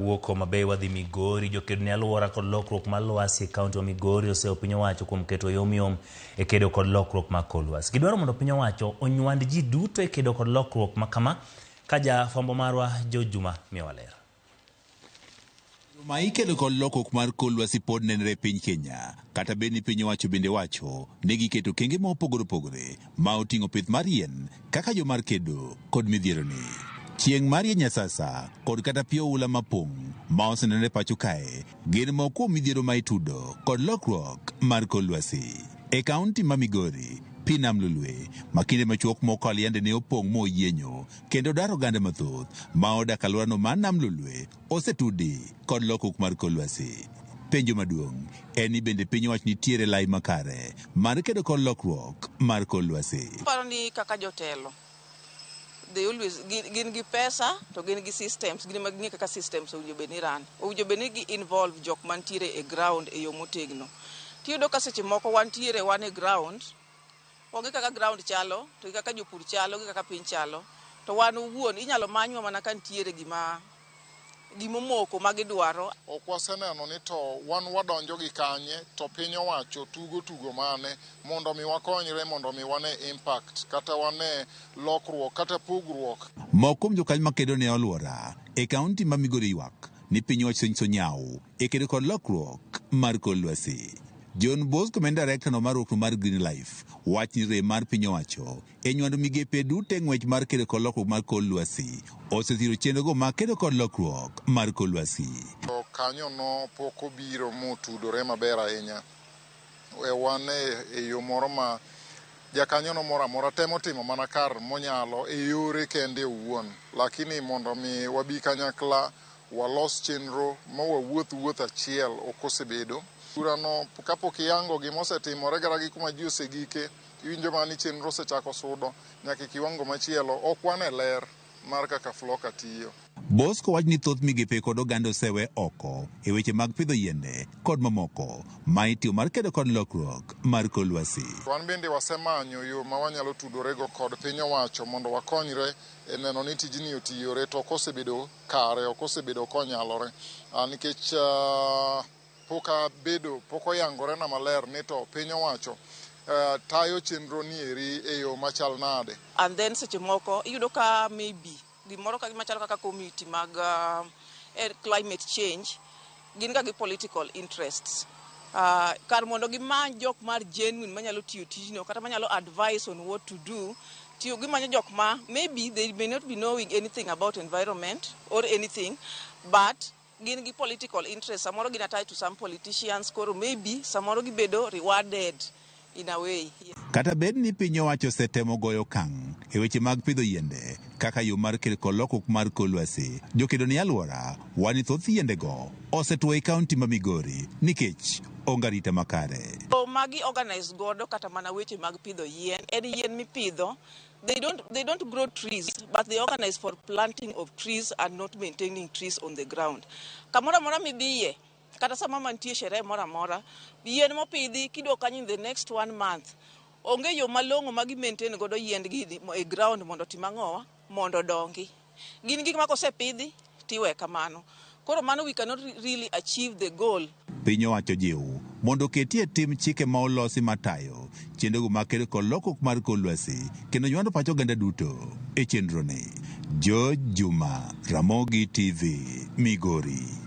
Wuok Homa Bay wadhi Migori, jokedo ne alwora kod lokruok mar lwasi e kaunti ma Migori oseyo piny owacho kuom keto yomyom e kedo kod lokruok mar kor lwasi. Gidwaro mondo piny owacho onywand ji duto e kedo kod lokruok ma kama, ka jafwambo marwa George Juma miyowa ler. Ma ikelo kod lokruok mar kor lwasi pod nenre e piny Kenya, kata bed ni piny owacho bende wacho ni giketo okenge ma opogore opogore ma oting'o pith mar yien kaka yo mar kedo kod midhieroni. Chieng' mar rieny asasa kod kata pi oula mapong' ma osenenore pacho kae gin moko kuom midhiero ma itudo kod lokruok mar kor lwasi. E kaunti ma Migori, pi nam Lolwe ma kinde machuok mokalo yande ne opong' moyienyo kendo daro oganda mathoth ma odak alworano mar nam Lolwe osetudi kod lokruok mar kor lwasi. Penjo maduong' en ni bende piny owacho nitiere lai makare mar kedo kod lokruok mar kor lwasi. Aparo ni kaka jotelo they always gin gi pesa to gin gi systems, gin ema ging'e kaka systems owinjo bed ni run. Owinjo bed ni gi involve jok mantiere e ground e yo motegno. Tiyudo ka seche moko wantiere wan e ground, onge kaka ground chalo to gi kaka jopur chalo gi kaka piny chalo, to wan owuon inyalo manywa mana ka nitiere gima gimomoko ma gidwaro. Ok waseneno ni to wan wadonjo gi kanye to piny owacho tugo tugo mane mondo mi wakonyre, mondo mi wane impact kata wane lokruok kata pogruok. Moko kuom jokanyo makedo ne alwora e kaunti ma Migori ywak ni piny owacho osenyiso nyawo e kedo kod lokruok mar kor lwasi. John Bosco ma en director no mar riwruok mar Green Life wach ni rem mar piny owacho e nywando migepe duto e ng'wech mar kedo kod lokruok mar kor lwasi osethiro chenrogo mag kedo kod lokruok mar kor lwasi. To kanyono pok obiro motudore maber ahinya. Wan e yo moro ma jakanyono moro amora temo timo mana kar monyalo e yore kende owuon. Lakini mondo mi wabi kanyakla walos chenro ma wawuoth wuoth achiel ok osebedo. Burano kapok iyango gima osetimore kata gi kuma ji osegike, iwinjo mana ni chenro osechako sudo nyaka e kiwango machielo. Ok wan e ler mar kaka FLOCA tiyo. Bosco wacho ni thoth migepe kod oganda osewe oko e weche mag pidho yiende kod mamoko ma itiyo mar kedo kod lokruok mar kor lwasi. Wan bende wasemanyo yo ma wanyalo tudorego kod piny owacho mondo wakonyre e neno ni tijni otiyore, to ok osebedo kare, ok osebedo konyalore, nikech pok abedo, pok oyangore na maler ni to piny owacho tayo chenro ni eri e yo machal nade. And then seche moko iyudo ka maybe gimoro ka machalo kaka committee mag climate change gin ga gi political interests. Kar mondo gimany jok mar genuine manyalo tiyo tijno kata manyalo advise on what to do, tiyo gimanyo jok ma maybe they may not be knowing anything about environment or anything, but gin gi political interest. Samoro gin attached to some politicians, koro maybe samoro gibedo rewarded in a way. Kata bed ni piny owacho osetemo goyo okang' e weche mag pidho yiende kaka yo mar kedo kod lokruok mar kor lwasi, jokedo ne alwora wacho ni thoth yiendego osetwo e kaunti ma Migori nikech onge arita makare. Magi organize godo kata mana weche mag pidho yien, en yien mipidho. They don't grow trees, but they organize for planting of trees and not maintaining trees on the ground. Kamoro amora midhiye, kata sama mantie sherehe moro amora, yien mopidhi kiduogo kanyo in the next one month, onge yo malong'o ma gi maintain godo yiendgi e ground mondo otim ang'owa, mondo odongi. Gin gik ma kosepidhi tiwe kamano. Koro mano we cannot really achieve the goal. Piny owacho jiw mondo oketie tim chike ma olosi matayo chenrogo mag kedo kod lokruok mar kor lwasi kendo nywando pach oganda duto e chenroni. George Juma, Ramogi TV, Migori.